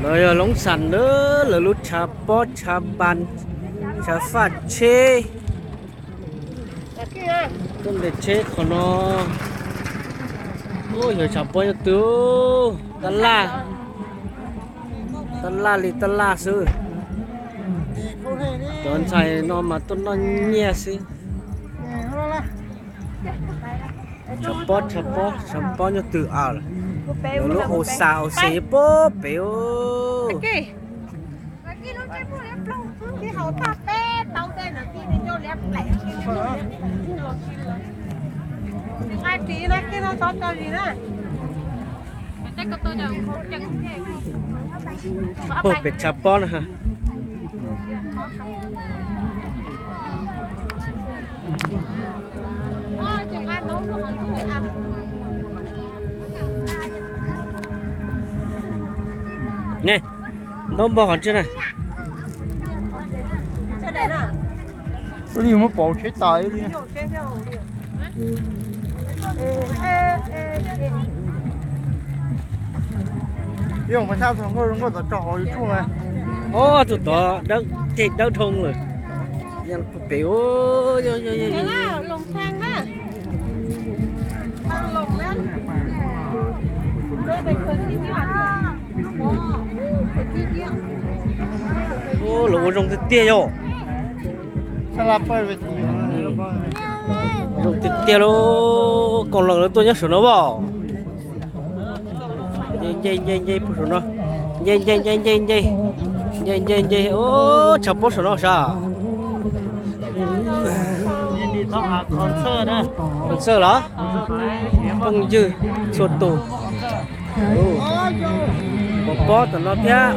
No yog Loob Xas na, lawv lub tshav pob tshav npas, tshav faj tsheb. Tuaj ntes tsheb qhov no. Ub, yog tshav pob nyob twg, tab laj, tab laj li tab laj xwb. Cov ntxhais no mas tuaj noj nyiaj xwb. Tshav pob, tshav pob, tshav pob nyob twg a? Lub ua xas ua xes pob pem. Pem tshav pob na. Ne, ntaub npog qhov ntswg na. Li muab pauv tsheb tas li. Ub, tus tod dawb, dawb dhoo lawm. Pem. Ub, lawv ua zoo tiag tiag yom. Zoo tiag tiag lauj, koom lawm lawv tuaj nyob saum no as. Nce nce nce nce puag saum no. Nce nce nce nce nce. Nce nce nce, ub, tshav pob saum no sav. Qhov txhawj los? Phooj ywg txhua tus. Mus pob tom no thiab,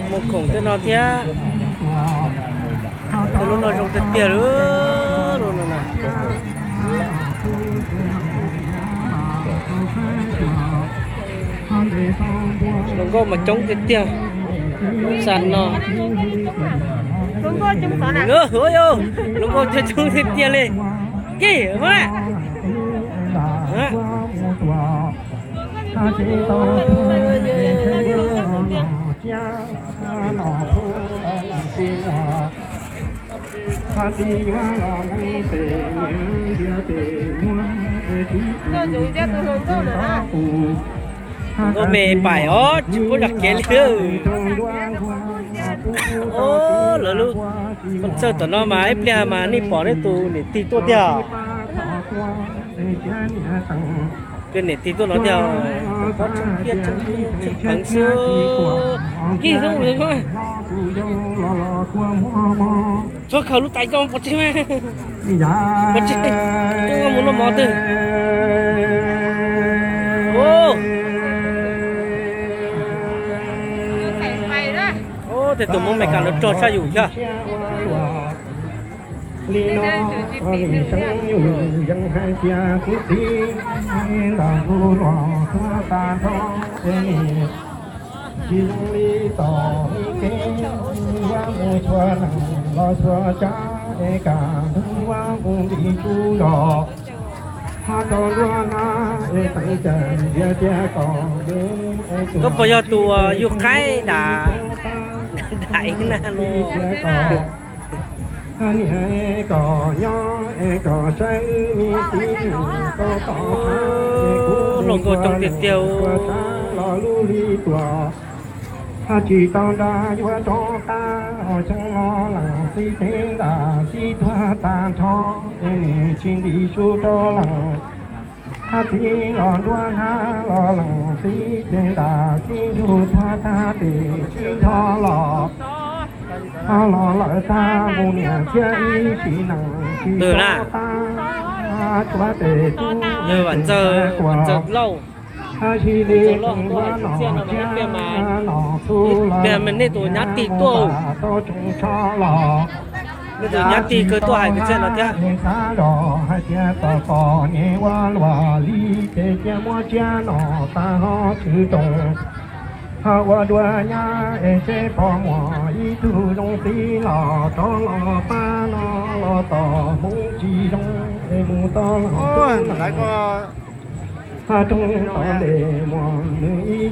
mus khoom tej no thiab. Tej lub no zoo tiag tiag lawm, lub no na. Hluas nkauj mas coob tiag tiag. Lub xas no hluas nkauj coob tiag tiag li. Kij mas. Nkauj me pais os, tsis pub dam kev li. Os, lawv lub koj txawj tom no mas ib pliag mas nej pom nej tus niam tig tuaj tiag. Tus niam tig tuaj no tiag, tseem pheev xwb. Kij xwb. Txhob khaws lub tais coj pov tseg mas. Pov tseg, coj mus noj mov twg. Ub, tej tus Hmoob Meskas no rog tshaj yus thiab. Li no, seev yus yeej hais tias kuv txiv nrog kuv los tuag tag nrho, tsis zoo li tom kev ua mus txhua leej los txhua tsav es kam ua mus nti tsuj zos. Ho rau nruab hnab es teev caws ntiav tias kom mus. Koj puas yog tus yug qaib dam, dam ib nag no? Niam es kom nyob es kom saib wb me txiv mus tau tom qab es kuv hluas nkauj coob tiag tiag. Ua tsav los lub li tuam, ho tsis tau nra yuav rov qab, ho xyoo no leej txiv cev nram txiv tuag tag nrho, es nim tsis nti su rau leej. Hab txiv los nruab hnab los leej txiv ces nram txiv ntug tuag tag tes tsis nrho los, ho los lawm tag mus niam thiab ib sim neej tsis tau tag, tsuav tes tub Vam Ntxawg Lauj. Hab tsis li ua nom thiab nom txhub los nej tus nyab tig tuaj, tau tsoos tsho los. Nej tus nyab tig kawg tuaj hais kwv txhiaj no thiab. Xav zog hais tias tom kom nyem ua luaj li ces cia muab tsiab nom tas ho tshwm roos, ho ua dua nyab es seb pom muaj ib tug zoo txiv los rov los pab no los tom Hmoob tsis zoo es mus tau los. Hab rooj tom ntej muaj nws ib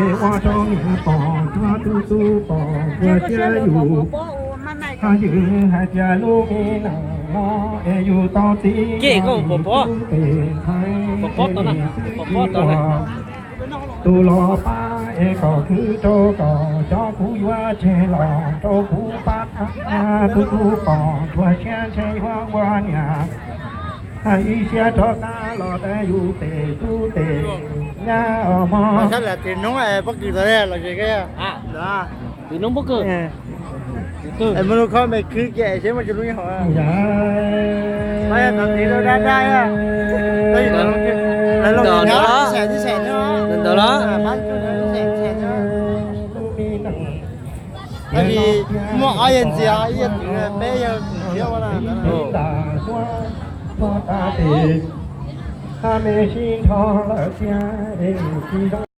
es ua rau niam pom cuag tus tub pom ua siab yus. Hais tias lub me neej no es yus tau txiv los yus tub pem ntxhais es niam txiv tsis ua. Tus los pab es kom khwv rau kom cov kuv yuav tseg los rau kuv pab. Tus tub pom cuag siab ntshe yuav ua niam ib siab rov qab los rau yus tes tub tes nyab os mog. Sab lam tis noob pob kws tod los ces twb noob pob kws. Muaj lub khob me khwb kiag seb muaj cov lub hov. Ntawd los. Tab sis muaj ob yawg ntxias ib yawg twv peb yawg thiab ua na.